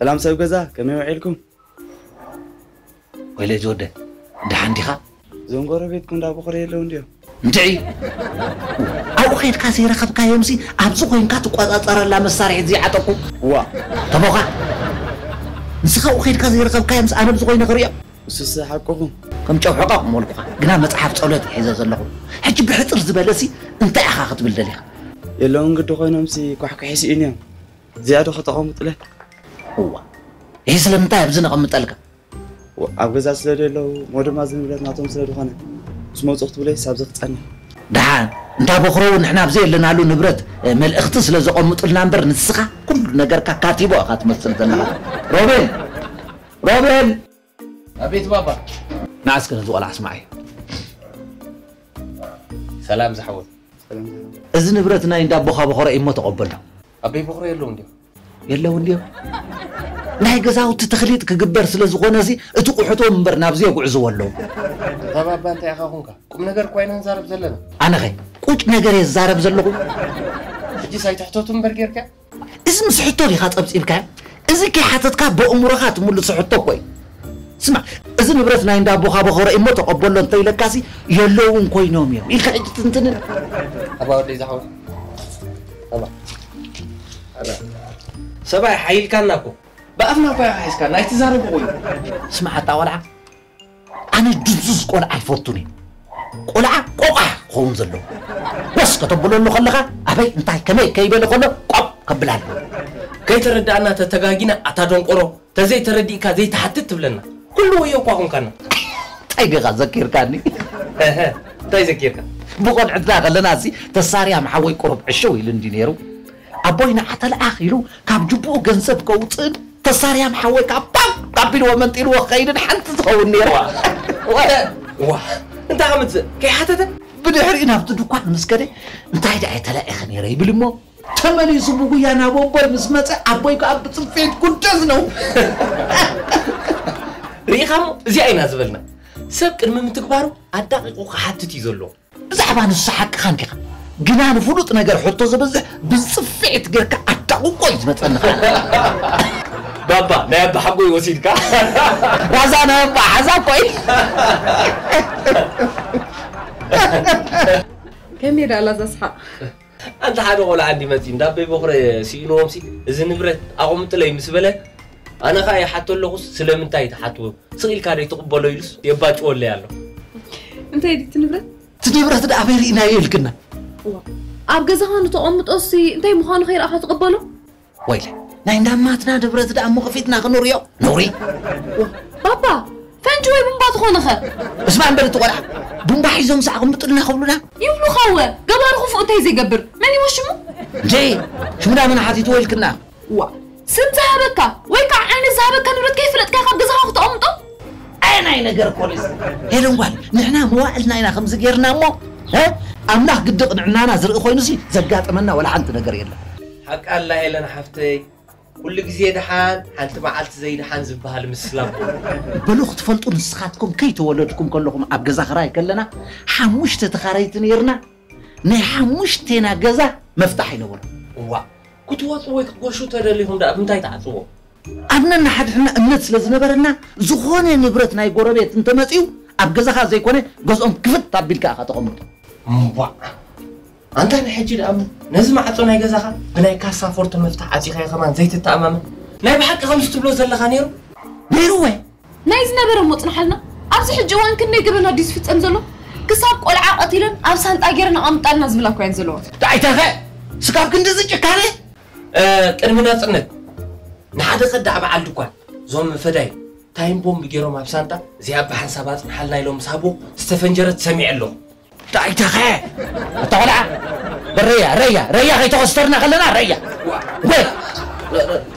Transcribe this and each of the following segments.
ሰላም ሰብ ገዛ፣ ከመይ ውዒልኩም? ወይለ ዝወደ፣ ደሓን ዲኻ? እዞም ጎረቤትኩም እንዳ ቦኽሪ የለውን ድዮም? እንድዒ፣ ኣብኡ ኸይድካ ዘይረኸብካዮምሲ፣ ኣብዚ ኮይንካ ትቆጻጸረላ መሳርሒት እዚኣ ዓጠቁ። እዋ። ተቦኻ፣ ንስኻ ኣብኡ ኸይድካ ዘይረኸብካዮምሲ፣ ኣነ ኣብዚ ኮይነ ክርእዮም። እሱስ ሓቅኹም። ከም ጨው ሕቐቕ ምበልኩኻ፣ ግና መጽሓፍ ጸሎት እየ ሒዘ ዘለኹ። ሕጂ ብሕጽር ዝበለሲ፣ እንታይ ኢኻ ክትብል ደሊኻ? የለውን ግዲ ኮይኖምሲ፣ ኳሕኩሒ ስኢኑ እዮም። እዚኣ ዶ ከተቐምጥለ? እዋ። ይሄ ስለምንታይ ኣብዚ ነቐምጠልካ? ኣብ ገዛ ስለ ደለዉ፣ ሞ ድማ እዚ ንብረት ናቶም ስለ ዝኾነ፣ ምስ መጹ ክትብለይስ ኣብዚ ክጸንሕ። ደሓን፣ እንዳ ቦኽሮ እውን ንሕና ኣብ ዘየለናሉ ንብረት፣ እ፣ መልእኽቲ ስለ ዘቐምጡልና እምበር፣ ንስኻ ኩሉ ነገርካ ካቲቦ ኢኻ ትመስል ዘለኻ። ሮቤል! ሮቤል! ኣቤት ባባ። ንዓ እስከ ነዚ ቆልዓ ስምዓዮ። ሰላም ዝሓወይ። እዚ ንብረት ናይ እንዳ ኣቦኻ ቦኸሮ እዩ እሞ ተቐበሎ። ኣበይ ቦኽሮ የለውን ድዮም? የለውን ድዮም? ናይ ገዛውቲ ተኽሊጥ ክግበር ስለ ዝኾነ እዚ፣ እቲ ቁሕቶም እምበር ናብዚ የጉዕዝዎ ኣለዉ። እታ ባባ እንታይ ኢኻ ኹንካ? ቁም ነገር እኳ ኢና ንዛረብ ዘለና። ኣነኸ ቁጭ ነገር እየ ዝዛረብ ዘለኹ። ሕጂስ ኣይትሕተቱ እምበር ጌርካ? እዚ ምስ ሕቶ ዲኻ ጸብጺብካዮ? እዚ ከይሓተትካ በእምሮኻ ትምልሶ ሕቶ እኮ እዩ። ስማዕ፣ እዚ ንብረት ናይ እንዳ ኣቦኻ ቦኸረ እሞ ተቐበሎ እንተኢለካሲ፣ የለውን ኮይኖም እዮም ኢልካ ሕጂ ትንትንን። ኣባ ወደይ ዝሓወት። ኣባ። ኣባ። ሰብኣይ ሓይልካና እኮ። ብኣፍና እኮ ሓይስካና፣ ኣይትዛረቡ ቆዩ። ስማዕ፣ ኣታ ቆልዓ፣ ኣነ ድንዙዝ ቆልዓ ኣይፈቱን እየ። ቆልዓ ቆቋሕ ክኸውን ዘለዎ። ወስ ከተብለሉ ከለኻ፣ ኣበይ፣ እንታይ፣ ከመይ ከይበለ ከሎ፣ ቆብ ከብል ኣለዎ። ከይተረዳእና ተተጋጊና፣ ኣታ ደንቆሮ፣ ተዘይተረዲእካ ዘይትሓትት ትብለና። ኩሉ ወዮ እኳ ኾንካና። እንታይ ዲኻ ዘኪርካኒ? እህ፣ እንታይ ዘኪርካ? ብቆልዕትና ከለና፣ እዚ ተሳርያም ሓወይ ቁሩብ ዕሽው ኢሉ እንዲ ነይሩ። ኣቦይ ንዓ ተለኣኽ ኢሉ ካብ ጅብኡ ገንዘብ ከውፅእን ተሳርያም ሓወይ ካብ ባብ ኣቢልዎ መንጢልዎ ክኸይድን ሓንቲ ዝኸውን ነይሩ። ዋ። ዋ። ዋ። እንታይ ከምትዘ-? ከይሓተተ? ብድሕሪኡ ናብቲ ድኳን ምስ ከደ፣ "እንታይ ደኣ እየ ተላኢኸ ነይረ?" ይብል እሞ፣ ተመሊሱ ብጉያ ናብ ኣቦይ ምስ መጸ፣ ኣቦይ ከኣ ብጽፌት ኩደስ ነው። ርኢኻሞ? እዚኣ ኢና ዝበልና። ሰብ ቅድሚ ምትግባሩ ኣዳቒቑ ክሓትት እዩ ዘለዎ። ብዛዕባ ንሱ ሓቅኻ እንዲኻ። ግና ንፍሉጥ ነገር ሕቶ ዘበዝሕ ብጽፍዒት ጌርካ ኣዳቑቆ እዩ ዝመጸኒ ኸኣ። ባባ፣ ናይ ኣባ ሓጎይ ወሲድካ? ራዛ ናይ ኣባ ሓዛ እኮ እዩ። ከመይ ደኣ ላዛ ስሓቕ? ኣንታ ሓደ ቆልዓ እንዲ መጺ፣ እንዳ ኣበይ ቦኽረ ስኢንዎምሲ፣ እዚ ንብረት ኣቑምጥለይ ምስ በለ፣ ኣነ ኸኣ ይሓቶ ኣለኹስ፣ ስለምንታይ ትሓትዎ? ስቕ ኢልካ ዶ ይትቕበሎ ኢሉስ የባጭወለይ ኣሎ። እንታይ ድዩ እቲ ንብረት? እቲ ንብረት ደኣ ኣበይ ርኢናዮ ኢልክና? እዋ፣ ኣብ ገዛኻ ንተቐምጦሲ እንታይ ምዃኑ ከይረኣኻ ትቕበሎ? ወይለ፣ ናይ እንዳማትና ንብረት ደኣ እሞ ከፊትና ክንርእዮ? ነውሪ። ባባ፣ ፈንጂ ወይ ቡምባ ዝኾነኸ? እስማ እምበር እቲ ቆልዓ፣ ቡምባ ሒዞም ሳዕ ቅምጡልና ክብሉና? ይብሉኻ እወ፣ ገባሪ ክፉእ እንታይ ዘይገብር? መን ይወሽሙ? እንዴ፣ ሽምዳ መን ሓቲትዎ ኢልክና? ዋ፣ ስም ዝሃበካ ወይ ከዓ ዓይነት ዝሃበካ ንብረት ከይፈለጥካ ካብ ገዛኻ ክተቐምጦ? ኣየናይ ነገር እኮ እዩ። ሄለን ጓል፣ ንሕና መዋዕልና ኢና ከምዚ ጌርና እሞ፣ እ? ኣምላኽ ግዲ ቅንዕናና ዝርኢ ኮይኑሲ ዘጋጠመና ወላ ሓንቲ ነገር የለን። ሓቂ ኣላ ሄለን ሓፍተይ፣ ኩሉ ግዜ ደሓን፣ ሓንቲ መዓልቲ ዘይደሓን ዝበሃል ምስላ እኮ። በሉ ክትፈልጡ፣ ንስኻትኩም ከይተወለድኩም ከለኹም ኣብ ገዛ ኽራይ ከለና፣ ሓሙሽተ ተኻረይቲ ነይርና። ናይ ሓሙሽቴና ገዛ መፍታሕ ኣይነበሮ። እዋ፣ ክትወጹ ወይ ክትጎሹ ተደሊኹም ደኣ ብምንታይ ትዓጽዎ? ኣብ ነንሓድሕድና እምነት ስለ ዝነበረና፣ ዝኾነ ንብረት ናይ ጎረቤት እንተመጺኡ፣ ኣብ ገዛኻ ዘይኮነ፣ ገዝኦም ክፍት ኣቢልካ ኢኻ ተቐምጦ። እምቧዕ! ኣንታ ንሕጂ ደኣ እሞ፣ ነዚ ማዕጾ ናይ ገዛኻ ብናይ ካሳፎርቶ መፍትሕ ዓጺኻዮ ከማን ዘይትተኣማመን? ናይ ብሓቂ ከምዚ ትብሎ ዘለኻ ነይሩ? ነይሩ ወይ? ናይ ዝነበረ እሞ ጽንሓልና፣ ኣብዚ ሕጂ እዋን ክንደይ ገበን ኣድዩ ዝፍጸም ዘሎ? ክሳብ ቆልዓ ቀቲለን ኣብ ሳንጣ ገይረን ኣቐምጣልና ዝብላ እኮ እየን ዘለዋ። ዳይታኸ ስጋብ ክንድዚ ጭካነ? እ፣ ቅድሚ ናጽነት ንሓደ ከዳዕ በዓል ድኳን፣ እዞም ፈዳይ ታይም ቦምብ ገይሮም ኣብ ሳንጣ፣ እዚኣ ብሓንሳብ ኣጽንሓልና ኢሎም ምስ ሃብዎ ዝተፈንጀረት ሰሚዐ ኣለኹ። ዳይታኸ? ኣታ ቆልዓ፣ በረያ፣ ረያ፣ ረያ ከይተኸስተርና ከለና ረያ። ዋ። ወይ!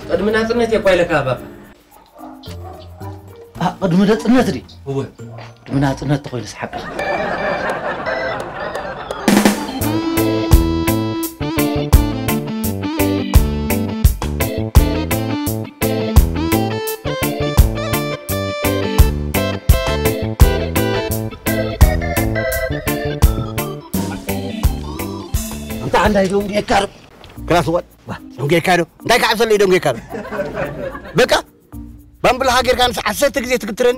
ቅድሚ ናጽነት እየ እኳ ኢለካ ባባ። ኣ፣ ቅድሚ ናጽነት ድዩ? እወ። ቅድሚ ናጽነት ተኾይኑስ ሓቅኻ። ኣንታ ዓንዳይ ዶ እንዲ የካርብ? ክላስ ወድ ደንጌካ ዶ እንታይ ክዓብሰለይ ደንጌካ ዶ በቃ ባምብላኻ ጌርካ ንስ ዓሰርተ ግዜ ትግትረኒ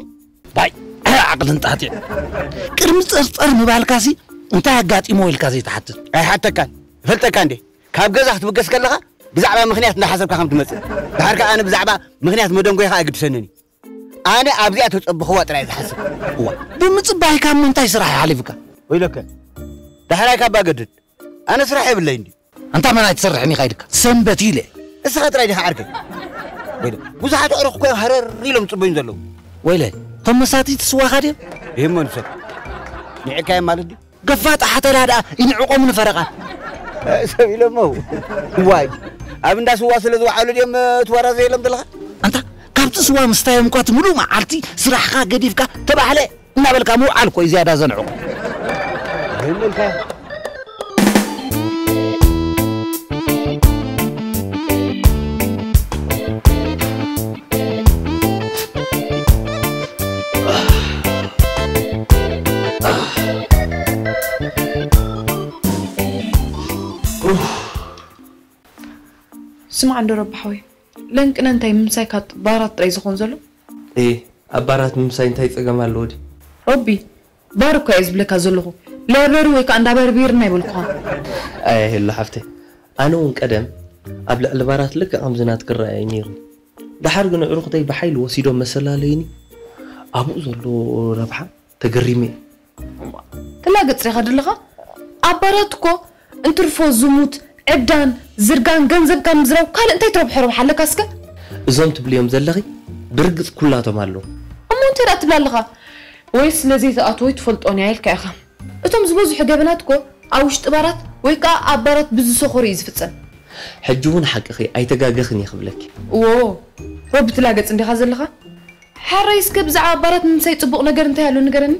ባይ ዓቕልን ጣጢዕ ቅድሚ ጸርጸር ምባልካሲ እንታይ ኣጋጢሞ ኢልካ ዘይትሓትት ኣይሓተካን እፈልጠካ እንዴ ካብ ገዛ ክትብገስ ከለኻ ብዛዕባ ምኽንያት እንዳሓሰብካ ከም ትመጽእ ድሓር ከኣ ኣነ ብዛዕባ ምኽንያት መደንጎይኻ ኣይግድሰንን እዩ ኣነ ኣብዚኣ ተጸብኽዋ ጥራይ ዝሓስብ እዋ ብምጽባይካ እሞ እንታይ ስራሕ ይሓሊፍካ ወይለከ ዳሕራይ ካብ ኣገድድ ኣነ ስራሕ የብለይ እንዲ ኣንታ መን ኣይትሰርሕን ኢኻ ኢልካ ሰንበት ኢለ እስኻ ጥራይ ዲኻ ዓርከይ ወይለ ብዙሓት ኣዕሩኽ እኮ እዮም ሃረር ኢሎም ዝጽበዩን ዘለዉ ወይለ እቶም መሳትይቲ ስዋኻ ድዮም ይህመኑ ሰብ ንዕካዮም ማለት ድዩ ገፋጣ ሓተላ ደኣ ይንዕቆም ንፈረቓ ሰብ ኢሎሞ ዋይ ኣብ እንዳ ስዋ ስለ ዝወዓሉ ድዮም ትወራዘ የሎም ዘለኻ ኣንታ ካብቲ ስዋ ምስታዮም እኳ እቲ ምሉእ መዓልቲ ስራሕኻ ገዲፍካ ተባህለ እናበልካ ምውዓል እኮ እዩ ዝያዳ ዘንዕቑ። ይህልልካ። ስማዕ እንዶ ረባሕ ወይ ለንቅነ እንታይ ምምሳይ ካብ ባራት ጥራይ ዝኾን ዘሎ? እይ ኣብ ባራት ምምሳይ እንታይ ጸገም ኣለዎ ድዩ? ረቢ ባር እኳ እየ ዝብለካ ዘለኹ ላይብረሪ ወይ ከዓ እንዳ በርቢርና ይበልኩኻ። ኣየ ሄሉ ሓፍተይ ኣነ እውን ቀደም ኣብ ልዕሊ ባራት ልክዕ ከምዚ ናትኪ ረኣየ ነይሩ። ደሓር ግን ኣዕሩኽተይ ብሓይሊ ወሲዶም መሰላለዩኒ ኣብኡ ዘሎ ረብሓ ተገሪመ እየ። ትላገጽ ዲኻ ዘለኻ? ኣብ ባራት እኮ እንትርፎ ዝሙት፣ ዕብዳን፣ ዝርጋን፣ ገንዘብ ካብ ምዝራብ ካልእ እንታይ ትረብሖ ረብሓ ኣለካ እስከ? እዞም ትብልዮም ዘለኺ ብርግጽ ኩላቶም ኣለዉ። እሞ እንታይ ደኣ ትብላ ኣለኻ? ወይ ስለ ዘይትኣትዎ ኣይትፈልጦን እያ ኢልካ ኢኻ። እቶም ዝበዝሑ ገበናት እኮ ኣብ ውሽጢ ባራት ወይ ከኣ ኣብ ባራት ብዝሰኸሩ እዩ ዝፍጸም። ሕጂ እውን ሓቅኺ ኣይተጋገኽን እየ ክብለኪ። እዎ፣ ሮቢ ትላገጽ እንዲኻ ዘለኻ? ሓራይ እስከ ብዛዕባ ባራት ምምሳይ ጽቡቕ ነገር እንታይ ኣሎ ንገረኒ?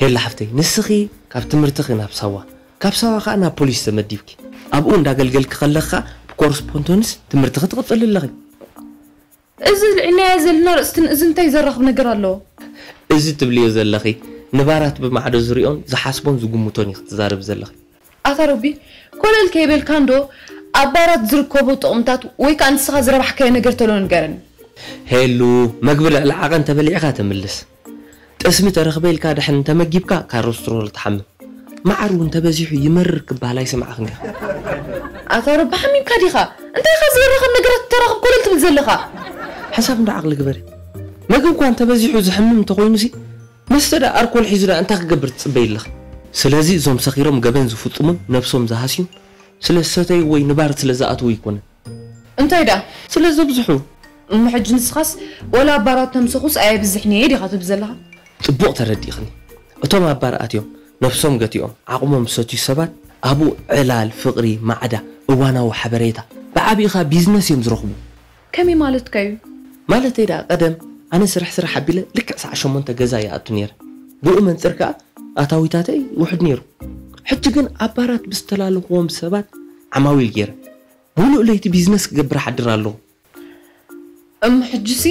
ሄላ ሓፍተይ ንስኺ ካብ ትምህርትኺ ናብ ሳዋ ካብ ሳዋ ኸኣ ናብ ፖሊስ ተመዲብኪ ኣብኡ እንዳገልገልኪ ከለኺ ኸኣ ብኮርስፖንቶንስ ትምህርትኺ ትቕጽሊ ኣለኺ። እዚ ልዕልናዮ ዘለና ርእስትን እዚ እንታይ ዘራኽብ ነገር ኣለዎ? እዚ ትብልዮ ዘለኺ ንባራት ብማዕዶ ዝሪኦን ዝሓስቦን ዝግምቶን ኢኺ ትዛረቢ ዘለኺ። ኣታ ሮቢ ኮለል ከይበልካ እንዶ ኣብ ባራት ዝርከቡ ጥቕምታት ወይ ከዓ ንስኻ ዝረባሕካዮ ነገር ተሎ ንገረኒ። ሄሉ መግቢ ልዕሊ ዓቐን ተበሊዕኻ ትምልስ። ጠስሚ ተረኽበ ኢልካ ድሕን እንተመጊብካ ካሮስትሮል ትሓምም። መዓር እውን ተበዚሑ ይመርር ክበሃል ኣይሰማዕኽን ዲኻ? ኣታ ሮቢ ሓሚምካ ዲኻ? እንታይ ኢኻ ዘራኽብ ነገራት ተራኽብ ኮለል ትብል ዘለኻ? ሓሳብ እንዶ ዓቕሊ ግበሪ። መግቢ እኳ እንተበዚሑ ዘሕምም እንተኾይኑሲ መስተ ደኣ ኣርኮል ሒዙ ደኣ እንታይ ክገብር ትጽበይ ኣለኺ? ስለዚ እዞም ሰኺሮም ገበን ዝፍጽሙን ነብሶም ዝሃስዩን ስለ ዝሰተዩ ወይ ንባር ስለ ዝኣትዉ ኣይኮነን። እንታይ ደኣ? ስለ ዘብዝሑ። እሞ ሕጂ ንስኻስ ወላ ኣብ ባራት ተምሰኹስ ኣየብዝሕን እየ ዲኻ ትብል ዘለኻ? ጽቡቕ ተረዲእኽኒ። እቶም ኣብ ባር ኣትዮም ነብሶም ገቲኦም ዓቕሞም ዝሰትዩ ሰባት ኣብኡ ዕላል፣ ፍቕሪ፣ ማዕዳ፣ እዋናዊ ሓበሬታ፣ ብዓቢኡ ኸኣ ቢዝነስ እዮም ዝረኽቡ። ከመይ ማለትካ እዩ? ማለተይ ደኣ ቀደም ኣነ ስርሕ ስርሕ ኣቢለ ልክዕ ሰዓት ሸሞንተ ገዛ ይኣቱ ነይረ። ብኡ መንጽር ከኣ ኣታዊታተይ ውሑድ ነይሩ። ሕጂ ግን ኣብ ባራት ብዝተላለኽዎም ሰባት ዓማዊል ገይረ። ምሉእ ለይቲ ቢዝነስ ክገብር እሓድር ኣለኹ። እም ሕጂሲ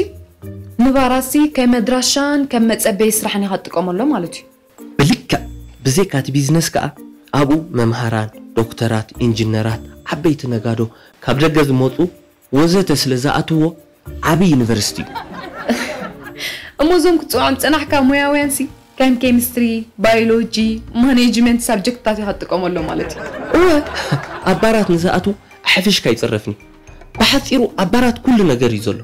ንባራሲ ከም መድራሻን ከም መጸበዪ ስራሕን ኢኻ ትጥቀመሎም ማለት እዩ። ብልክዕ ብዘይካ እቲ ቢዝነስ ከኣ ኣብኡ መምሃራን፣ ዶክተራት፣ ኢንጅነራት፣ ዓበይቲ ነጋዶ፣ ካብ ደገ ዝመጹ ወዘተ ስለ ዝኣትውዎ ዓቢ ዩኒቨርሲቲ እዩ። እሞ እዞም ክትጽውዖም ዝጸናሕካ ሞያውያንሲ ከም ኬሚስትሪ፣ ባዮሎጂ፣ ማኔጅመንት ሳብጀክትታት ኢኻ ትጥቀመሎም ማለት እዩ። እወ፣ ኣብ ባራት ንዝኣትዉ ኣሕፊሽካ ኣይጽረፍን እዩ። ብሓጺሩ ኣብ ባራት ኩሉ ነገር እዩ ዘሎ።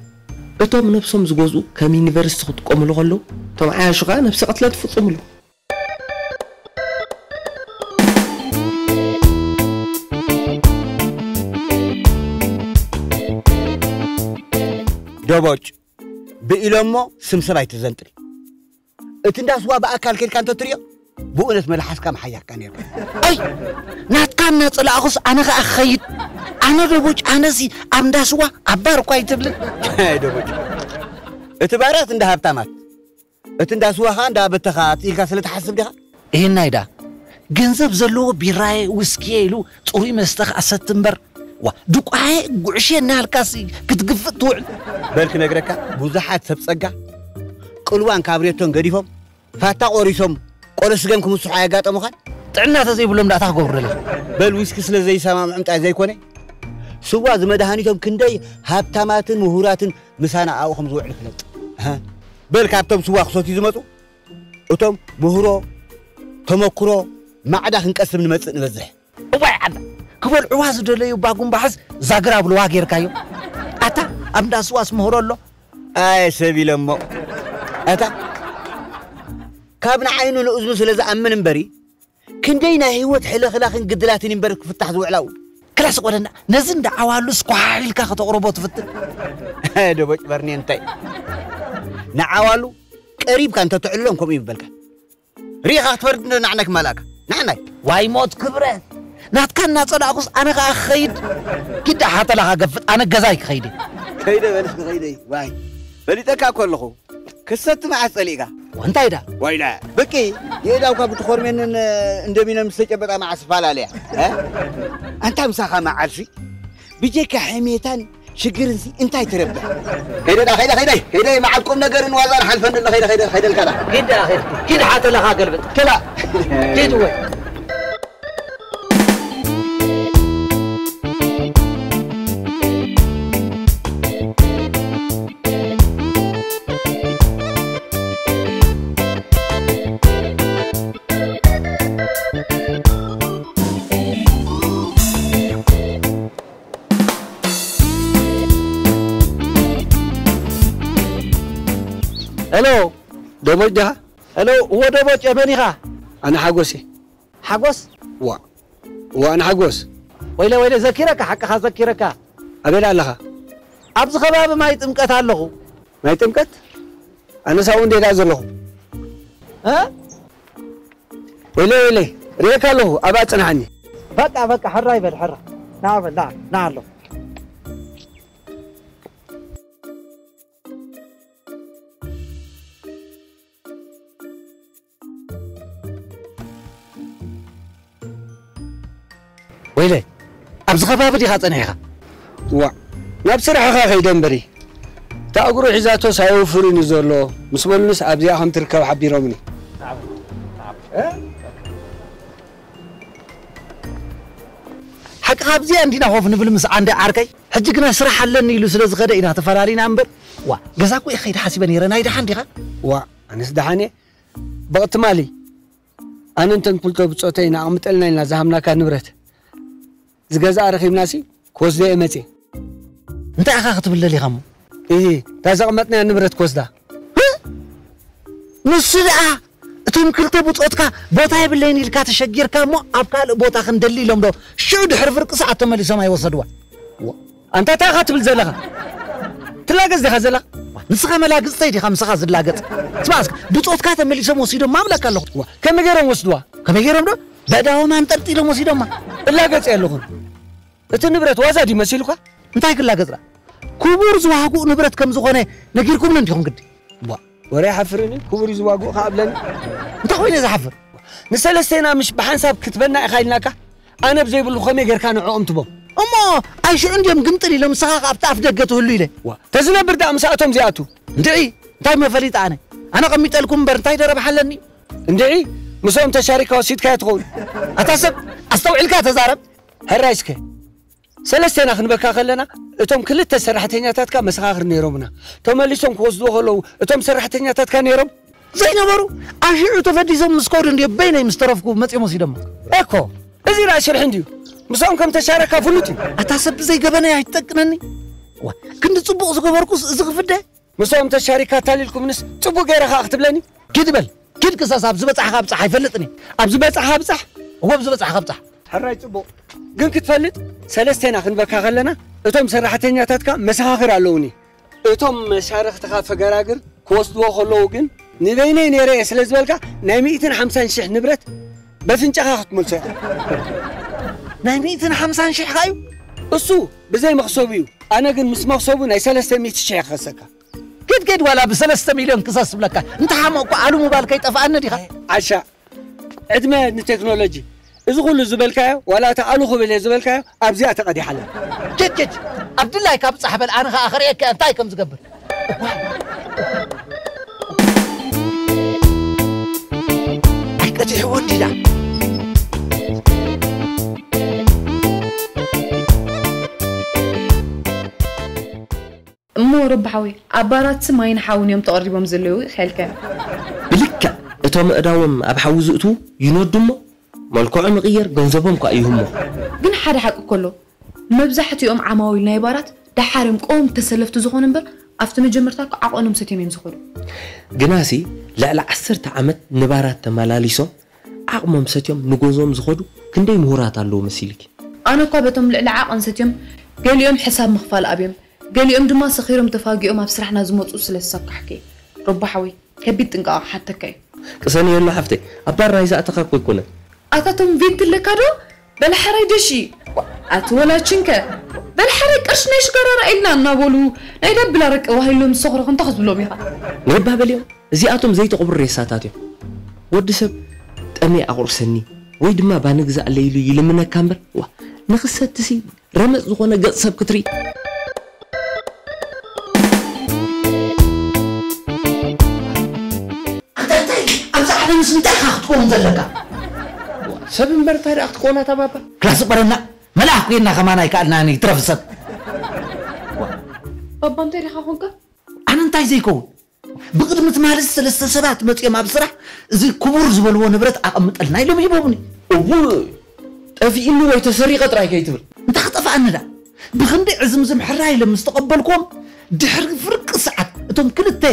እቶም ነብሶም ዝገዝኡ ከም ዩኒቨርሲቲ ክጥቀምሉ ከለዉ እቶም ዓያሹ ከኣ ነብሰ ቅትለት ይፍጽምሉ። ደቦጭ ብኢሎሞ ስም ሰብ ኣይትዘንጥል። እቲ እንዳ ስዋ ብኣካል ከድካ እንተትሪኦ ብእውነት መልሓስካ ምሓያካ ነርካ። ኣይ ናትካ እናጸላእኹስ ኣነ ኸኣ ክኸይድ ኣነ ደቦጭ ኣነሲ ኣብ እንዳ ስዋ ኣብ ባር እኳ ኣይትብልን። ኣይ ደቦጭ እቲ ባራት እንዳ ሃብታማት እቲ እንዳ ስዋ ኸኣ እንዳ በተኻት ኢልካ ስለ ትሓስብ ዲኻ? እሄናይ ደኣ ገንዘብ ዘለዎ ቢራየ ዊስኪየ ኢሉ ጽሩይ መስተ ክኣ ሰቲ እምበር ዋ ድቋየ ጉዕሽየ እናበልካሲ ክትግፍእ ትውዕል። በል ክነግረካ ብዙሓት ሰብ ጸጋ ቅልዋን ካብሬቶን ገዲፎም ፋታ ቆሪሶም ቆሎ ስገም ክምስሑ ኣየጋጠሙኻን? ጥዕና ተዘይብሎም ደኣ ታይ ክገብሩ ደሊኻ? በል ዊስኪ ስለ ዘይሰማምዖም ጥራይ ዘይኮነ ስዋ ዝመድሃኒቶም ክንደይ ሃብታማትን ምሁራትን ምሳና ኣብኡ ከም ዝውዕሉ ፍለጥ። በል ካብቶም ስዋ ክሰትዩ ዝመፁ እቶም ምህሮ፣ ተመክሮ፣ ማዕዳ ክንቀስም ንመፅእ ንበዝሕ። እዋይ ዓላ፣ ክበልዕዋ ዝደለዩ ባጉምባሕስ ዛግራ ብልዋ ጌርካዮ። ኣታ ኣብ እንዳ ስዋስ ምህሮ ኣሎ። ኣየ ሰብ ኢለሞ። ኣታ ካብ ንዓይኑ ንእዝኑ ስለ ዝኣምን እምበሪ ክንደይ ናይ ህይወት ሕልኽላኽን ግድላትን እምበር ክፍታሕ ዝውዕላው። ክላስ ቆለና ነዚ እንዳ ዓዋሉ ስኳሓ ኢልካ ከተቕርቦ ትፍትን። ደቦጭ በርኔ እንታይ ንዓዋሉ ቀሪብካ እንተትዕሎም ከምኡ ይበልካ። ሪኢኻ ክትፈርድ እንዶ ንዓናይ ክማልኣካ። ንዓናይ። ዋይ ሞት ክብረ። ናትካ እናጸላእኩስ ኣነ ኸኣ ክኸይድ። ግዳ ሓተላኻ ገፍጥ ኣነ ገዛይ ክኸይድ እየ። ከይደ በልስ ንኸይደ እዩ። ዋይ። ፈሊጠካ እኮ ኣለኹ። ክሰቲ መዓስ ጸሊእካ? እንታይ ዳ? ዋይላ። ብቂ የእዳውካ ብትኾርሜንን እንደሚኖም ዝተጨበጣ መዓስ ፈላለያ። እ? ኣንታ ምሳኻ መዓልሲ ብጀካ ሕሜታን ሽግርንሲ እንታይ ትረብሕ? ከይደ ዳ፣ ከይደ፣ ከይደ፣ ከይደ፣ መዓል ቁም ነገርን ዋዛን ሓልፈኒ ኣሎ፣ ከይደ፣ ከይደ፣ ከይደልካ ዳ። ኪድ ዳ፣ ኪድ፣ ኪድ ሓተላኻ ገልብጥ። ክላ። ኪድ ወይ። ሄሎ፣ ደሞጭ ዲኻ? ሄሎ፣ እወ ደሞጭ፣ መን ኢኻ? ኣነ ሓጎስ እየ። ሓጎስ? ዋ፣ ዋ፣ ኣነ ሓጎስ። ወይለ፣ ወይለ፣ ዘኪረካ፣ ሓቅኻ ዘኪረካ። ኣበይ ኣለኻ? ኣብዚ ከባቢ ማይ ጥምቀት ኣለኹ። ማይ ጥምቀት? ኣነስ ኣብኡ እንደ ኢላ ዘለኹ። እ? ወይለ፣ ወይለ፣ ርእየካ ኣለኹ፣ ኣብኣ ጽንሓኒ። በቃ፣ በቃ፣ ሕራይ በል፣ ሕራ። ና በል፣ ና፣ ና ኣሎ። ወይለ፣ ኣብዚ ከባቢ ዲኻ ጸኒሕኻ? ዋእ፣ ናብ ስራሕኻ ከይደ እምበሪ። እታ እግሩ ሒዛቶ ሳይወፍርን እዩ ዘሎ፣ ምስ በሉንስ ኣብዚኣ ከም ትርከብ ሓቢሮምኒ። ሓቂ ካብዚኣ እንዲና ኮፍ ንብል ምስ ዓንዲ ዓርከይ። ሕጂ ግና ስራሕ ኣለኒ ኢሉ ስለ ዝኸደ ኢና ተፈላሊና እምበር። ዋ፣ ገዛ እኮ እየ ከይደ ሓሲበ ነይረ። ናይ ደሓን ዲኻ? ዋ፣ ኣነስ ደሓን እየ። በቕ ትማሊ ኣነ እንተን ክልተ ብጾተይ ንኣቕምጠልና ኢልና ዝሃብናካ ንብረት ዝገዝኣ ረኺብናሲ ክወስዶ እየ መጽየ። እንታይ ኢኻ ክትብል ደሊኻ እሞ? እሂ፣ እታ ዘቐመጥናያ ንብረት ክወስዳ። እ? ንሱ ደኣ እቶም ክልተ ብጾትካ ቦታ የብለይን ኢልካ ተሸጊርካ እሞ ኣብ ካልእ ቦታ ክንደሊ ኢሎም ዶ ሽዑ ድሕሪ ፍርቂ ሰዓት ተመሊሶም ኣይወሰድዋ? ዋ፣ ኣንታ እንታይ ኢኻ ትብል ዘለኻ? ትላገጽ ዲኻ ዘለኻ? ንስኻ መላግጽተይ ዲኻ ምሳኻ ዝላገጽ? ስማዕ እስከ፣ ብጾትካ ተመሊሶም ወሲዶማ እብለካ ኣለኹ። ዋ፣ ከመይ ገይሮም ወስድዋ? ከመይ ገይሮም ዶ? በእዳዎም ኣንጠልጢሎም ወሲዶማ። እላገጽ እየ ኣለኹ። እቲ ንብረት ዋዛ ድዩ መሲሉካ? እንታይ ክላገጽ ደኣ? ክቡር ዝዋግኡ ንብረት ከም ዝኾነ ነጊርኩምኒ እንዲኹም ግዲ። ዋ፣ ወረ ይሓፍርን እዩ፣ ክቡር እዩ ዝዋግኡ ከኣ እብለኒ። እንታይ ኮይነ ዝሓፍር? ንሰለስቴና ምሽ ብሓንሳብ ክትበና ኢኻ ኢልናካ? ኣነ ብዘይብሉ ከመይ ጌርካ ንዕኦም ትቦም? እሞ ኣይሽዑ እንድዮም ግምጥል ኢሎም፣ ንስኻ ከኣ ኣብቲ ኣፍ ደገ ትህሉ ኢለ። ዋ፣ ተዝነብር ደኣ ምስኣቶም ዘይኣቱ። እንድዒ፣ እንታይ መፈሊጥ ኣነ? ኣነ ቀሚጠልኩም እምበር እንታይ ደረብሓ ኣለኒ? እንድዒ፣ ምስኦም ተሻሪካ ወሲድካዮ ትኸውን። ኣታ ሰብ፣ ኣስተውዒልካ ተዛረብ። ሕራይ እስከ። ሰለስቴና ክንበካ ከለና፣ እቶም ክልተ ሰራሕተኛታትካ መሰኻኽር ነይሮምና። ተመሊሶም ክወስድዎ ከለዉ፣ እቶም ሰራሕተኛታትካ ነይሮም? ዘይነበሩ? ኣሽዑ ተፈዲሶም ምስ ከዱ እንድዮ በይነይ ምስ ተረፍኩ መጺኦም ወሲዶሞ። ኤኮ፣ እዚ ደኣ ሽርሒ እንድዩ። ምስኦም ከም ተሻረካ ፍሉጥ እዩ። ኣታ ሰብ ብዘይ ገበነይ ኣይትጠቅነኒ። ዋ፣ ክንዲ ጽቡቕ ዝገበርኩስ እዚ ክፍደ? ምስኦም ተሻሪካ ኣታሊልኩምንስ ጽቡቕ ገይረ ከኣ ክትብለኒ? ኪድ በል፣ ኪድ ክሳስ ኣብ ዝበጻሕካ ኣብጻሕ ኣይፈልጥን እየ። ኣብ ዝበጻሕካ ኣብጻሕ? እወ፣ ኣብ ዝበጻሕካ ኣብጻሕ። ሕራይ ጽቡቕ። ግን ክትፈልጥ፣ ሰለስቴና ክንበካ ከለና፣ እቶም ሰራሕተኛታትካ መሰኻኽር ኣለዉኒ። እቶም መሻርኽትኻ ፈገራግር ክወስድዎ ከለዉ ግን፣ ንበይነይ ነይረ እየ ስለ ዝበልካ፣ ናይ ሚእትን ሓምሳን ሽሕ ንብረት በፍንጫኻ ክትመልሶ ኢኻ። ናይ ሚእትን ሓምሳን ሽሕ ኸኣ እዩ? እሱ ብዘይ መኽሰቡ እዩ። ኣነ ግን ምስ መኽሰቡ ናይ ሰለስተ ሚእቲ ሽሕ እየ ክኸሰካ። ኪድ ኪድ ዋላ ብሰለስተ ሚልዮን ክሰስ ዝብለካ። እንተ ሓመቕኩ ኣሉ ምባል ከይጠፍኣኒ ዲኻ? ዓሻ፣ ዕድመ ንቴክኖሎጂ። እዚ ኩሉ ዝበልካዮ፣ ዋላ እታ ኣሉ ክብል እየ ዝበልካዮ፣ ኣብዚኣ ተቐዲሓ ኣላ። ኪድ ኪድ፣ ኣብ ድላይካ ብጻሕ በል፣ ኣነ ኸኣ ክርእየካ እንታይ ከም ዝገብር። ኣይቀዲሕዎ እንዲዳ። እሞ ረቢ ሓወይ፣ ኣብ ባራትሲ ማይን ሓውን እዮም ተቐሪቦም ዘለዉ ኢኺ ኢልካዮ። ብልክዕ እቶም ኣእዳዎም ኣብ ሓዊ ዝእትዉ ይነዱ እሞ መልክዖም ይቕየር፣ ገንዘቦም ከኣ ይህሞ። ግን ሓደ ሓቂ እኮ ኣሎ። መብዛሕትኦም ዓማዊል ናይ ባራት ደሓር እዮም ቀወምቲ ተሰለፍቲ ዝኾኑ እምበር ኣብቲ መጀመርታ እኮ ዓቐኖም ሰትዮም እዮም ዝኸዱ። ግናሲ ልዕሊ ዓሰርተ ዓመት ንባራት ተመላሊሶም ዓቕሞም ሰትዮም ንገዝኦም ዝኸዱ ክንደይ ምሁራት ኣለዉ መሲልኪ? ኣነ እኳ በቶም ልዕሊ ዓቐን ሰትዮም ገሊኦም ሕሳብ ምኽፋል ኣብዮም፣ ገሊኦም ድማ ሰኺሮም ተፋጊኦም ኣብ ስራሕና ዝመፁ ስለ ዝሰካሕኩ እየ። ረቢ ሓወይ ከቢድ ጥንቃቐ ክሓተካ እዩ። ቅሰንየሉ ሓፍተይ፣ ኣብ ባር ናይ ዝኣተኻ እኮ ኣይኮነን። ኣታቶም ቬንት ኣለካ ዶ? በል ሓራይ ደሺ ኣቲ ወላችንከ በል ሓራይ ቅርሺ ናይ ሽጋራ ራእይልና እናበሉ ናይ ደብላ ረቂ ዋሂሎም ዝሰኽሩ ክንታ ክትብሎም ኢኻ። ንባበልዮም እዚኣቶም ዘይተቕብሩ ሬሳታት እዮም። ወዲ ሰብ ጠሜ ኣቑርሰኒ ወይ ድማ ባኒ ግዛእለይ ኢሉ ይልምነካ እምበር ዋ ንኽሰትሲ ረመፅ ዝኾነ ገፅ ሰብ ክትርኢ። ኣንታ እንታይ ኣብዛ ዓለምስ እንታይ ኢኻ ክትከውን ዘለካ? ሰብ እምበር እንታይ ደኣ ክትከውን ኣታ ባባ? ክላስ በረና መልኣኽ ኮይና ከማን ኣይከኣልናን ይትረፍ ሰብ። ባባ እንታይ ዲኻ ኮንካ? ኣነ እንታይ ዘይከውን ብቕድሚ ትማሊ ሰለስተ ሰባት መፂኦም ኣብ ስራሕ እዚ ክቡር ዝበልዎ ንብረት ኣቐምጠልና ኢሎም ሂቦምኒ። እው ጠፊእኒ ወይ ተሰሪቐ ጥራይ ከይትብል። እንታይ ክጠፍኣኒ ዳ ብኽንደይ ዕዝምዝም ሕራይ ኢለ ምስ ተቐበልክዎም ድሕሪ ፍርቂ ሰዓት እቶም ክልተ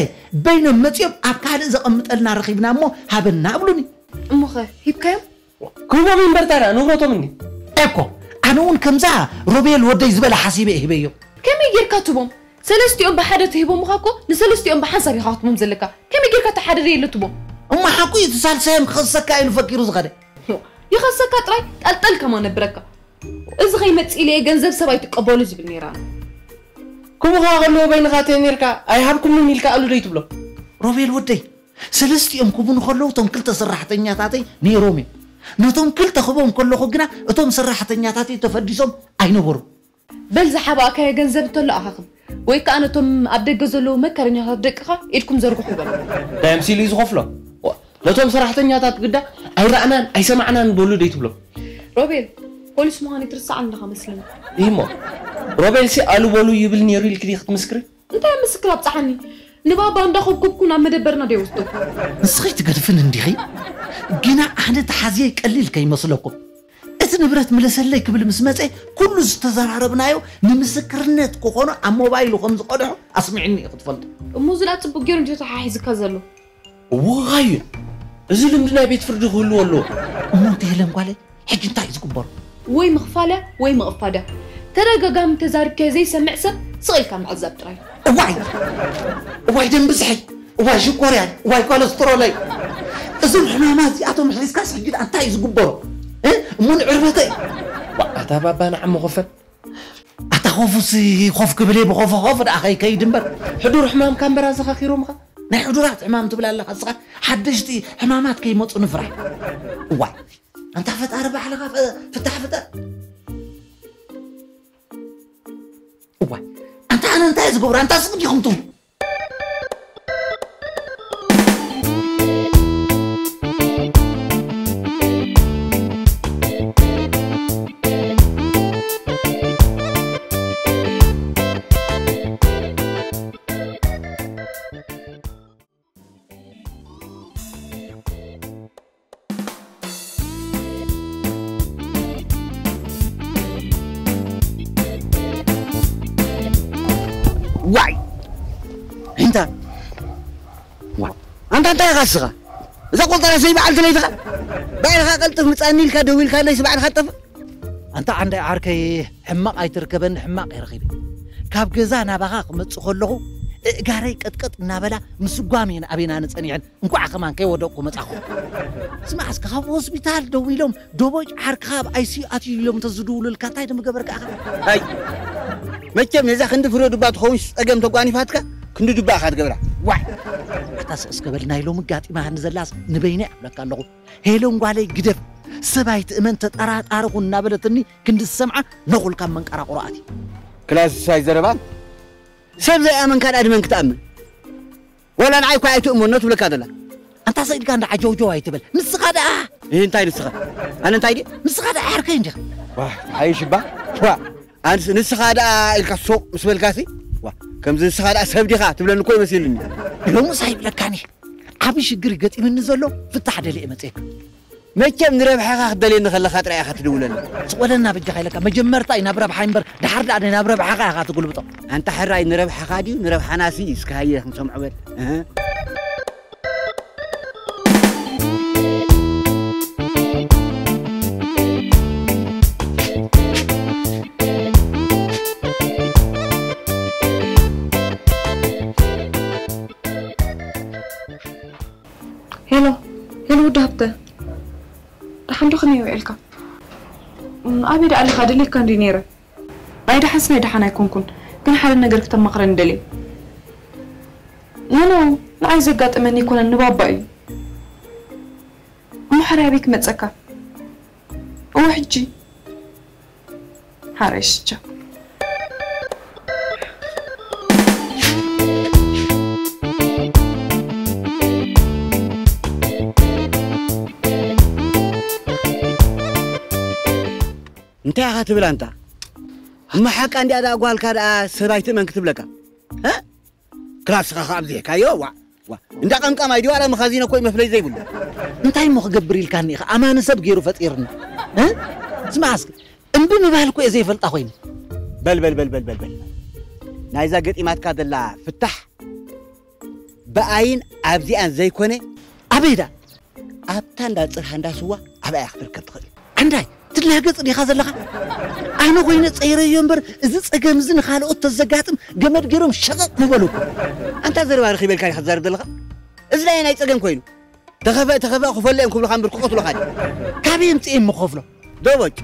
በይኖም መፂኦም ኣብ ካልእ ዘቐምጠልና ረኺብና እሞ ሃበና ኣብሉኒ። እሞኸ ሂብካዮም? ክህቦም እዩ እምበር ታዲያ ንብረቶም እንዲ። ኤኮ ኣነ እውን ከምዛ ሮቤል ወደይ ዝበለ ሓሲበ እየ ሂበዮም። ከመይ ጌርካ ትቦም? ሰለስቲኦም ብሓደ ተሂቦምኻ እኮ ንሰለስቲኦም ብሓንሳብ ኢኻ ክትቦም ዘለካ። ከመይ ጌርካ እቲ ሓደ ደየለ ትቦም? እሞ ሓቁ እዩ እቲ ሳልሳዮም ክኸሰካ ኢሉ ፈኪሩ ዝኸደ። ይኸሰካ ጥራይ ጠልጠል ከማ ነብረካ። እዚ ከይመጽእ ኢለ እየ ገንዘብ ሰብ ኣይትቀበሉ ዝብል ነይራ። ክቡኻ ከለዎ በይንኻ ተይ ነርካ ኣይሃብኩምን ኢልካ ኣሉ ደይ ትብሎ። ሮቤል ወደይ ሰለስቲኦም ክቡ ንከለዉ እቶም ክልተ ሰራሕተኛታተይ ነይሮም እዮም። ነቶም ክልተ ክቦም ከለኹ ግና እቶም ሰራሕተኛታተይ ተፈዲሶም ኣይነበሩን። በል ዝሓባእካዮ ገንዘብ እንተሎ ኣኻኽብ ወይ ከኣ ነቶም ኣብ ደገ ዘለዉ መከረኛታት ደቅኻ ኢድኩም ዘርግሑ በሎም። እንታይ ኣምሲሉ እዩ ዝኸፍሎ? ነቶም ሰራሕተኛታት ግዳ ኣይረኣናን ኣይሰማዕናን በሉ ደይትብሎም? ሮቤል ፖሊስ ምዃኑ ይትርስዓ ኣለኻ መስለኒ። ይህሞ ሮቤልሲ ኣሉ በሉ ይብል ነይሩ ኢልኪ ዲኺ ትምስክሪ? እንታይ ምስክር ኣብጽሓኒ? ንባባ እንዳኸብኩብኩ ናብ መደበርና ዶ ይወስደኩም? ንስኺ ትገድፍን እንዲኺ ግና ኣነ ተሓዝየ ቀሊል ከይመስለኩም። እቲ ንብረት ምለሰለይ ክብል ምስ መጸ ኩሉ ዝተዘራረብናዮ ንምስክርነት ክኾኖ ኣብ ሞባይሉ ከም ዝቐድሖ ኣስሚዕኒ እዩ ክትፈልጡ። እሞ ዝላ ጽቡቅ ገይሩ እንዲ ተሓሒዝካ ዘሎ። እዋይ እዚ ልምዲ ናይ ቤት ፍርዲ ክህልዎ ኣለዎ። እሞ እንተ የለን ጓለይ ሕጂ እንታይ እዩ ዝግበሩ? ወይ ምኽፋል እያ ወይ ምቕፋድ እያ። ተደጋጋሚ ተዛሪብካዮ ዘይሰምዕ ሰብ ስቕ ኢልካ ምዕዛብ ጥራይ። እዋይ እዋይ ደም ብዝሐይ እዋይ ሽኮርያን እዋይ ኮለስትሮለይ እዞም ሕማማት እዚኣቶም ሒዝካስ ሕጂ ደኣ እንታይ እዩ ዝግበሮ? እ? እሞ ንዕርበተይ ኣታ ባባ ንዓሞ ክፈል ኣታ ኾፉስ ኮፍ ክብል እየ ብኾፎ ኾፍ ደኣ ከይከይድ እምበር። ሕዱር ሕማምካ እምበር ኣዘኻኺሮምኻ። ናይ ሕዱራት ሕማም ትብል ኣለኻ እስኻ ሓደሽቲ ሕማማት ከይመፁ ንፍራሕ። እዋይ ኣንታ ፈጣሪ ባዕልኻ ፈ- ፍታሕ ፍጠር። እዋይ ኣንታ ኣነ እንታይ ዝገብር ኣንታ ስቕ ዲኹም ትብሉ? ዋይ እንታ ዋይ ኣንታ እንታይ ኢኻ እስኻ እዛ ቆልጣና ሰይ በዓልቲ ለይትኻ ባዕልኻ ቀልጥፍ ምጻኒ ኢልካ ደው ኢልካ ኣለይ ስባዕልካ ጠፍእ ኣንታ ዓንዳይ ዓርከይ ሕማቕ ኣይትርከበኒ ሕማቕ እየ ረኺበ ካብ ገዛ ናባኻ ክመጽእ ከለኹ እእጋረይ ቀጥቀጥ እናበላ ምስጓም እየን ኣበይና ንጸኒዐን እንኳዕ ከማን ከይወደቕኩ መጻኹ ስማዕ እስከ ካብ ሆስፒታል ደው ኢሎም ደቦጭ ዓርክኻ ኣብ ኣይሲዩ ኣትዩ ኢሎም እንተዝድውሉልካ እንታይ ድምገበርካ ኢኻ ኣይ መቸም ነዛ ክንዲ ፍረ ዱባ ትኸውን ጸገም ተጓኒፋትካ ክንዲ ዱባ ኢኻ ትገብራ ዋዕ ኣታ ስቕ እስከ በል ናይ ሎሚ ጋጢማሃኒ ዘላስ ንበይነይ ኣብለካ ኣለኹ ሄለን ጓለይ ግደፍ ሰብ ኣይትእመን ተጠራጣሪ ኩን እናበለትኒ ክንዲ ዝሰምዓ ነኹል ካብ መንቀራቕሮ ኣትዩ ክላስ ሳይ ዘረባን ሰብ ዘይኣመንካ ድኣ ድመን ክትኣምን ዋላ ንዓይ እኳ ኣይትእመኖ ትብለካ ዘላ ኣንታ ሰኢድካ እንዳ ዓጀውጀው ኣይትበል ንስኻ ደኣ ይህ እንታይ ንስኻ ኣነ እንታይ ድየ ንስኻ ደኣ ዓርከይ እንዲኻ ሓይሽ እባ ዋ ኣንስ ንስኻ ደኣ ኢልካ ሱቕ ምስ በልካሲ ዋ ከምዚ ንስኻ ደኣ ሰብ ዲኻ ትብለኒ እኮ ይመሲልኒ። ሎምስ ኣይብለካን እየ። ዓቢ ሽግር እዩ ገጢምኒ ዘሎ፣ ፍታሕ ደልየ እየ መጺኤካ። መቸም ንረብሓኻ ክትደልየኒ ከለኻ ጥራይ ኢኻ ትድውለኒ። ስቕ በለና በጃኻ ኢለካ፣ መጀመርታ እዩ ናብ ረብሓይ እምበር፣ ድሓር ደኣ ናብ ረብሓኻ ኢኻ ትጉልብጦ። ኣንታ ሕራይ ንረብሓኻ ድዩ ንረብሓናሲ? እስከ ሃየ ክንሰምዖ በል። እህ። ሄሎ፣ ሄሎ፣ ወዲ ሃብተ። ደሓን ዶ ከመይ ውዒልካ? እም፣ ኣበይ ደኣ ኣለኻ? ደልየካ እንድየ ነይረ። ኣይ፣ ደሓንስ ናይ ደሓን ኣይኮንኩን፣ ግን ሓደ ነገር ክተማኽረኒ ደልየ። ኖ፣ ኖ፣ ንዓይ ዘጋጠመኒ ኣይኮነን፣ ንባባ እዩ። እሞ ሕራይ ኣበይ ክመጸካ? እወ፣ ሕጂ። ሓረሽ፣ ቻው። እንታይ ኢኻ ትብል ኣንታ? እማ ሓቃ እንዲኣ ደኣ ጓልካ ደኣ ሰብ ኣይትእመን ክትብለካ? እ? ክላስኻ ከኣ ኣብዚሕካዮ? ዋ፣ ዋ። እንዳ ቀምቃማይ ድዩ ዋላ መኻዚኖ እኮ እዩ መፍለይ ዘይብሉ። እንታይ እሞ ክገብር ኢልካኒ ኢኻ? ኣማኒ ሰብ ገይሩ ፈጢርኒ። እ? ስማዕ እስኪ፣ እምቢ ምባል እኮ እየ ዘይፈልጣ ኮይነ። በል፣ በል፣ በል፣ በል፣ በል፣ በል። ናይዛ ገጢማትካ ዘላ ፍታሕ ብኣይን ኣብዚኣን ዘይኮነ፣ ኣበይ ደኣ? ኣብታ እንዳ ጽርሃ እንዳ ስዋ ኣብኣ እያ ክትርከብ ትኽእል። ዓንዳይ፣ ትላገጽ ዲኻ ዘለኻ? ኣነ ኮይነ ጸይረዮ እምበር፣ እዚ ጸገም እዚ ንኻልኦት ተዘጋጥም ገመድ ገይሮም ሸቐቕ ምበሉ እኮ። ኣንታ ዘረባ ረኺበልካ ዲኻ ትዛረብ ዘለኻ? እዚ ናይ ናይ ጸገም ኮይኑ። ተኸፈ፣ ተኸፈ፣ ክፈሎ እዮም ክብሉኻ እምበር ክቐትሉኻ ድዮም? ካበይ ኣምጺኤ እሞ ክኸፍሎ? ዶ ቦጭ?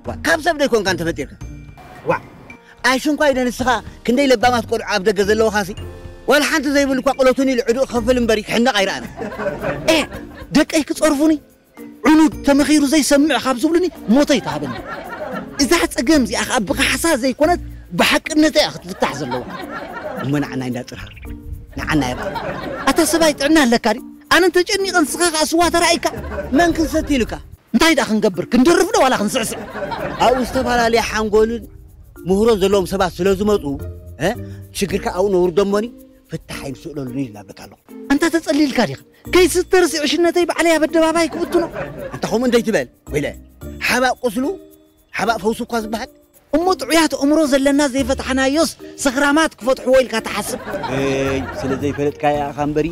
ዋ፣ ካብ ሰብ ዶ ኣይኮንካን ተፈጢርካ? ዋ፣ ኣይሽንኳይ ዶ ንስኻ ክንደይ ለባማት ቆልዑ ኣብ ደገ ዘለውኻሲ? ዋላ ሓንቲ ዘይብሉ እኳ ቅለቱኒ ኢሉ ዕዱቕ ክኸፍል እምበሪ ክሕነቕ ኣይረኣና። ኤ፣ ደቀይ ክጸርፉኒ? ዕኑድ ተመኺሩ ዘይሰምዕ ካብ ዝብሉኒ ሞተይ ተሃበኒ። እዛ ጸገም እዚኣ ኸኣ ብኻሕሳ ዘይኮነት ብሓቅነት እያ ክትፍታሕ ዘለዋ። እሞ ንዓናይ እንዳ ጽርሃ፣ ንዓናይ እባ። ኣታ ሰብኣይ ጥዕና ኣለካ ድዩ? ኣነ እንተጨኒቐ ንስኻ ኸኣ ስዋ ተራእይካ? መን ክንሰቲ ኢሉካ? እንታይ ደኣ ክንገብር? ክንደርፍ ዶ ዋላ ክንስዕስዕ? ኣብኡ ዝተፈላለየ ሓንጎልን ምህሮን ዘለዎም ሰባት ስለ ዝመጹ፣ እ፣ ሽግርካ ኣብኡ ነውርዶ እሞኒ፣ ፍታሕ ኣይንስእለሉን እዩ ዝብለካ ኣለኹ። ኣንታ ተጸሊልካ ዲኻ? ከይስተ ርሲዕ ሽነተይ ባዕለይ ኣብ ኣደባባይ ክብትኖ? ኣንታ ከምኡ እንደይትበል፣ ወይለ። ሓባእ ቁስሉ፣ ሓባእ ፈውሱ እኳ ዝበሃል። እሞ ጥዑያት ኣእምሮ ዘለና ዘይፈታሕናዮስ ሰኽራማት ክፈትሕዎ ኢልካ ትሓስብ? እይ፣ ስለ ዘይፈለጥካያ ኢኻ እምበሪ፣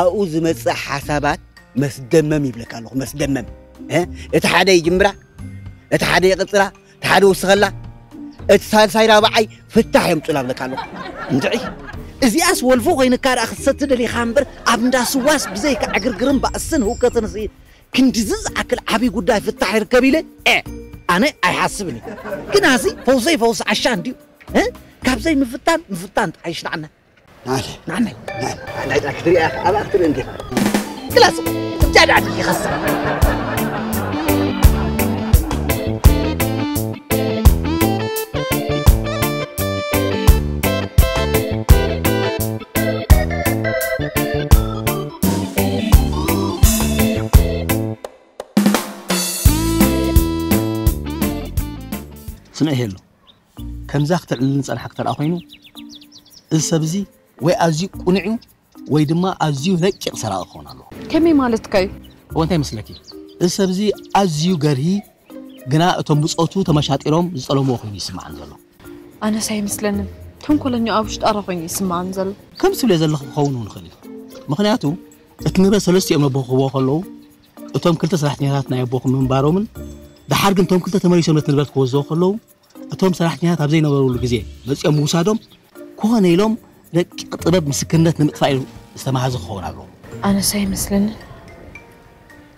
ኣብኡ ዝመጽእ ሓሳባት መስደመም ይብለካ ኣለኹ፣ መስደመም። እ? እቲ ሓደ ይጅምራ፣ እቲ ሓደ ይቕጽላ፣ እቲ ሓደ ይውስኸላ፣ እቲ ሳልሳይ ራብዓይ ፍታሕ የምጹላ እብለካ ኣለኹ። እንድዒ፣ እዚኣስ ወልፎ ኮይንካ ደኣ ክትሰቲ ደሊኻ እምበር፣ ኣብ እንዳ ስዋስ ብዘይካ ዕግርግርን ባእስን ህውከትን ሲ ክንድዚ ዝኣክል ዓቢ ጉዳይ ፍታሕ ይርከብ ኢለ፣ ኤ፣ ኣነ ኣይሓስብን እዩ። ግናሲ ፈውሰይ ፈውሲ ዓሻ እንድዩ። እ? ካብ ዘይምፍታን ምፍታን ጥራይ ይሽናዕና። ናለ። ናለ። ናለ። ናለ። ናለ። ክትሪኣ ኢኻ፣ ኣብኣ ክትርኢ እንዲኻ። ግላጽ፣ እጃ ዳዕዲ ይኸስር። ስምዒ ሄሎ። ከምዛ ክተልዕልኒ ዝጸናሕክ እንተ ደኣ ኮይኑ፣ እዚ ሰብ እዚ ወይ ኣዝዩ ቅኑዕ እዩ፣ ወይ ድማ ኣዝዩ ረቂቕ ሰራቒ ክኸውን ኣለዎ። ከመይ ማለትካ እዩ? እወ፣ እንታይ ይመስለኪ? እዚ ሰብ እዚ ኣዝዩ ገርሂ፣ ግና እቶም ብጾቱ ተመሻጢሮም ዝጠለምዎ ኮይኑ ይስምዓኒ ዘሎ። ኣነስ ኣይመስለንን። ተንኮለኛ ኣብ ውሽጢ ኣራ ኮይኑ ይስምዓኒ ዘሎ። ከምዚ ትብልዮ ዘለኺ ክኸውን እውን ይኽእል እዩ። ምኽንያቱ፣ እቲ ንብረት ሰለስቲኦም ነቦ ክህብዎ ከለዉ፣ እቶም ክልተ ሰራሕተኛታት ናይ ኣቦኹም ምንባሮምን፣ ደሓር ግን እቶም ክልተ ተመሊሶም ነቲ ንብረት ክወስድዎ ከለዉ፣ እቶም ሰራሕተኛታት ኣብ ዘይነበሩሉ ግዜ መጺኦም ምውሳዶም፣ ኮነ ኢሎም ረቂቕ ጥበብ ምስክርነት ንምጥፋእ ኢሉ ዝተማህዘ ክኸውን ኣለዎ። ኣነስ ኣይመስለንን።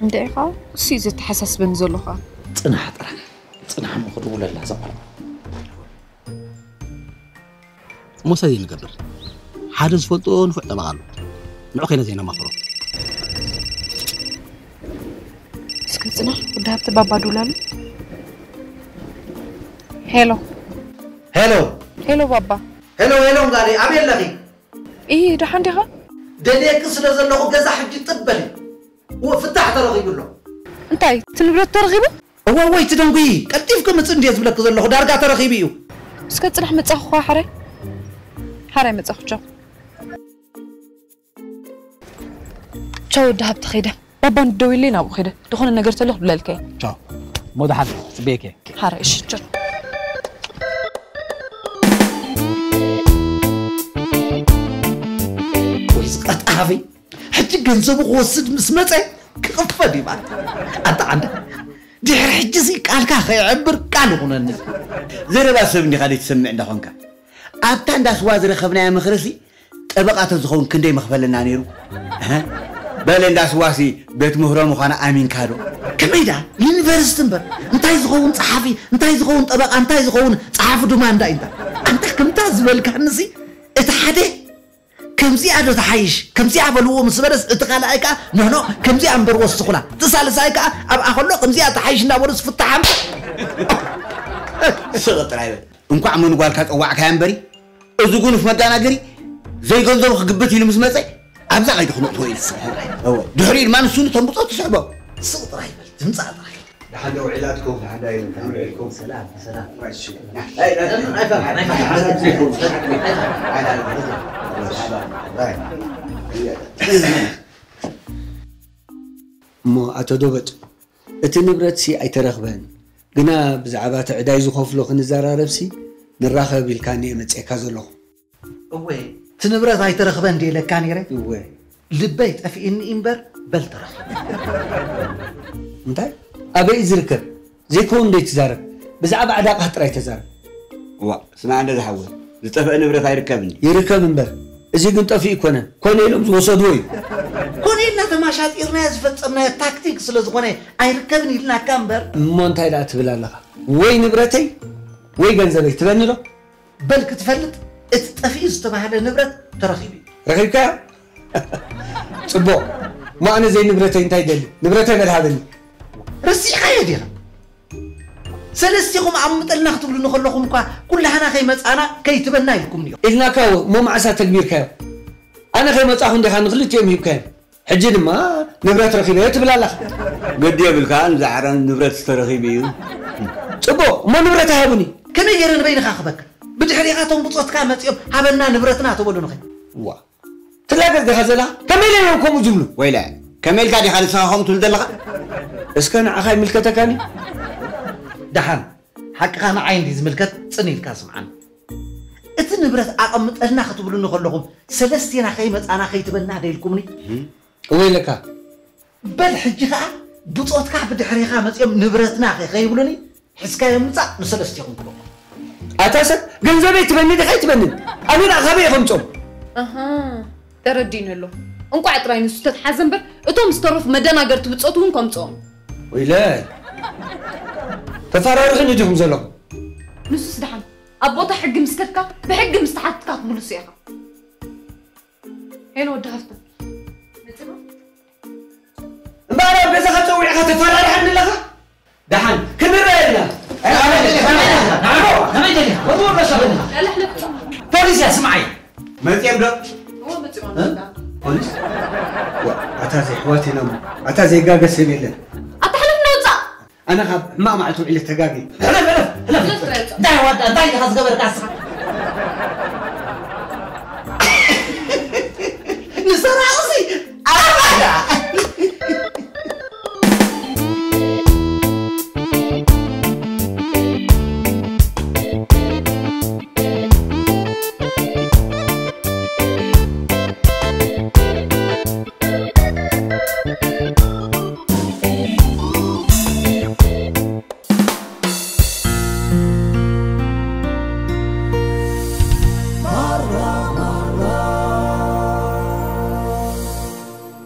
እንድዒ ኸኣ፣ እሱ እዩ ዘተሓሳስበኒ ዘሎ ኸኣ። ጽናሕ ጥራሕ፣ ጽናሕ እሞ ክድውለላ እዛ ቆልዓ። እሞ እንታይ ዘይንገብር? ሓደ ዝፈልጦ ንፉዕ ጠበቓ ኣሎ። ንዑ ከይነ ዘይነማኽሮ። እስከ ጽናሕ፣ ወዲ ሃብተ ባባ ድውላሉ። ሄሎ። ሄሎ። ሄሎ ባባ። ሄሎ፣ ሄሎ፣ ጓለይ፣ ኣበይ ኣለኺ? ኢሂ፣ ደሓን ዲኻ? ደልየኪ ስለ ዘለኹ ገዛ ሕጂ ጥብ በሊ። እወ፣ ፍታሕ ተረኺቡ ኣሎ። እንታይ? እቲ ንብረት ተረኺቡ? እወ፣ እወ፣ ኣይትደንጉዪ። ቀልጢፍኪ ምጽእ እንድየ ዝብለኪ ዘለኹ፣ ዳርጋ ተረኺቡ እዩ። እስከ ጽናሕ መጻኹ ኸዓ ሕራይ። ሓራይ መጻኹ። ቻው። ቻው ወዲ ሃብቲ፣ ከይደ። ባባ እንድደውይለይ ናብኡ ከይደ። ዝኾነ ነገር ተሎ ክብለልከ እየ። ቻው። እሞ ደሓን ጽበየከ። ሓራይ፣ እሺ፣ ቻው። ወይ ዝቐጣፊ። ሕጂ ገንዘቡ ክወስድ ምስ መጸ ክቕፈድ እዩ ማለት። ኣታ ዓንዳ። ድሕሪ ሕጂ እዚ ቃልካ ከየዕብር ቃል ይኹነኒ። ዘረባ ሰብ እንዲኻ ዘይትሰምዕ እንዳኾንካ። ኣብታ እንዳ ስዋ ዝረኸብናያ ምኽርሲ ጠበቓ ተዝኸውን ክንደይ ምኽፈለና ነይሩ? እህ? በለ እንዳ ስዋሲ ቤት ምህሮ ምዃና ኣሚንካ ዶ? ከመይ ደኣ ዩኒቨርሲቲ እምበር እንታይ ዝኸውን ጸሓፊ፣ እንታይ ዝኸውን ጠበቓ፣ እንታይ ዝኸውን ጸሓፊ ድማ እንዳ ኢንታ። ኣንታ ከምታ ዝበልካንሲ እቲ ሓደ ከምዚኣ ዶ ተሓይሽ? ከምዚኣ በልዎ ምስ በለስ እቲ ካልኣይ ከኣ ኖኖ ከምዚኣ እምበር ወስኹላ። እቲ ሳልሳይ ከኣ ኣብኣ ከሎ ከምዚኣ ተሓይሽ እንዳበሉ ዝፍታሓም። ስቕ ጥራይ በል። እንኳዕ መን ጓልካ ጸዋዕካያ እምበሪ፣ እዚ ጉኑፍ መዳናገሪ ዘይገንዘቡ ክግብት ኢሉ ምስ መጸ ኣብዛ ቀይዲ ክነእትዎ ኢለ። እወ። ድሕሪኡ ድማ ንሱ ንቶም ብጾት ትስዕቦ። ስቕ ጥራይ በል። ትምጻእ ጥራይ። ደሓን ዶ ውዒላትኩም? ደሓን ዶ ኣይበልኩም? ሰላም፣ ሰላም። እሺ። እሞ ኣቶ ዶበጭ፣ እቲ ንብረትሲ ኣይተረኽበን፣ ግና ብዛዕባ እቲ ዕዳይ ዝኸፍሎ ክንዘራረብሲ ንራኸብ ኢልካኒ እየ መጺኤካ ዘለኹ። እወ፣ እቲ ንብረት ኣይተረኽበን ድየ ኢለካ ነይረ? እወ። ልበይ ጠፊእኒ እምበር በል ተረኺቡ። እንታይ? ኣበይ ዝርከብ? ዘይከውን ዶ ይትዛረብ? ብዛዕባ ዕዳኻ ጥራይ ተዛረብ። እዋ፣ ስማዕ እንደ ዝሓወይ፣ ዝጠፍአ ንብረት ኣይርከብን እዩ። ይርከብ እምበር፣ እዚ ግን ጠፊኡ ኣይኮነን። ኮነ ኢሎም ዝወሰድዎ እዩ። ኮነ ኢልና ተማሻጢርናዮ ዝፈጸምናዮ ታክቲክ ስለ ዝኾነ ኣይርከብን ኢልናካ እምበር። እሞ እንታይ ደኣ ትብል ኣለኻ? ወይ ንብረተይ ወይ ገንዘበይ ትበኒ ዶ? በል ክትፈልጥ፣ እቲ ጠፊኡ ዝተባህለ ንብረት ተረኺቡ እዩ። ረኺብካዮ? ጽቡቕ። እሞ ኣነ ዘይንብረተይ እንታይ ይደሊ? ንብረተይ በል ሃበኒ። ረሲዕካዮ ዲኻ? ሰለስቲኹም ኣምጠልና ክትብሉኒ ከለኹም እኳ፣ ኩላህና ከይመጻና ከይትበና ኢልኩምኒ። ኢልናካ እሞ መዓስ ተግቢርካዮ? ኣነ ከይመጻኹ እንዲኻ ንኽልቲኦም ሂብካዮም። ሕጂ ድማ ንብረት ረኺበዮ ትብል ኣለኻ። ግዲ የብልካን፣ ዛዕራ ንብረት ዝተረኺቡ እዩ። ጽቡቕ፣ እሞ ንብረት ሃቡኒ። ከመይ ገይረ ንበይንኻ ክበካ? ብድሕሪኻ እቶም ብጾትካ መጺኦም ሃበና ንብረትና ተበሉንኸ? ዋ፣ ትላገጽ ዲኻ ዘለኻ? ከመይ ኢለ እዮም ከምኡ ዝብሉ? ወይለ፣ ከመይ ኢልካ ዲኻ ንስኻ ከምኡ ትብል ዘለኻ? እስከ ንዓኻ ይምልከተካኒ። ደሓን፣ ሓቅኻ ንዓይ እንዲ ዝምልከት ጽን ኢልካ ስምዓኒ። እቲ ንብረት ኣቐምጠልና ክትብሉኒ ከለኹም፣ ሰለስቴና ከይመጻና ከይትበና ደ ኢልኩምኒ? እወ ኢለካ። በል ሕጂ ኸኣ ብጾትካ ብድሕሪኻ መጺኦም ንብረትና ከ-፣ ከይብሉኒ፣ ሒዝካዮ ምጻእ ንሰለስቴኹም ክበኩም። ኣታ ሰብ፣ ገንዘበይ ትበኒ ዲኻ ኣይትበንን? ኣነ ደኣ ካበይ እየ ከምጾም? ኣሃ፣ ተረዲኡኒ ኣሎ። እንቋዕ ጥራይ ንሱ ተትሓዘ እምበር፣ እቶም ዝተረፉ መደናገርቲ ብጾቱ እውን ከምጽኦም። ወይለይ፣ ተፈራርሑኒ ዲኹም ዘለኹም? ንሱስ ደሓን፣ ኣብ ቦታ ሕጊ ምስ ከድካ፣ ብሕጊ ምስ ተሓትካ ክትምልሶ ኢኻ። ሄሎ ወዲ ሃፍቶም። እምበኣር ኣብ ገዛኻ ጸዊዕኻ ተፈራርሓኒ ኣለኻ? ደሓን ክንረኣየና። ከመይ ደሊኻ? ከመይ ደሊኻ? ከመይ ደሊኻ? ወዲ ወረሻ ደሊኻ? ፖሊስ እያ ስምዓይ። መጺኦም ዶ? እዎ መጺኦም እ? ኣለዉ። ፖሊስ? ዋ፣ ኣታ ዘይሕዋት ኢና እሞ። ኣታ ዘይጋገ ሰብ የለን። ኣታ ሕለፍ ንውጻእ። ኣነ ካብ ሕማቕ መዓልቲ ውዒለ ተጋግየ። ሕለፍ፣ ሕለፍ፣ ሕለፍ። ሕለፍ፣ ሕለፍ። እንታይ ዋዳ፣ እንታይ ኢኻ ዝገበርካ ንስኻ? ንሰራ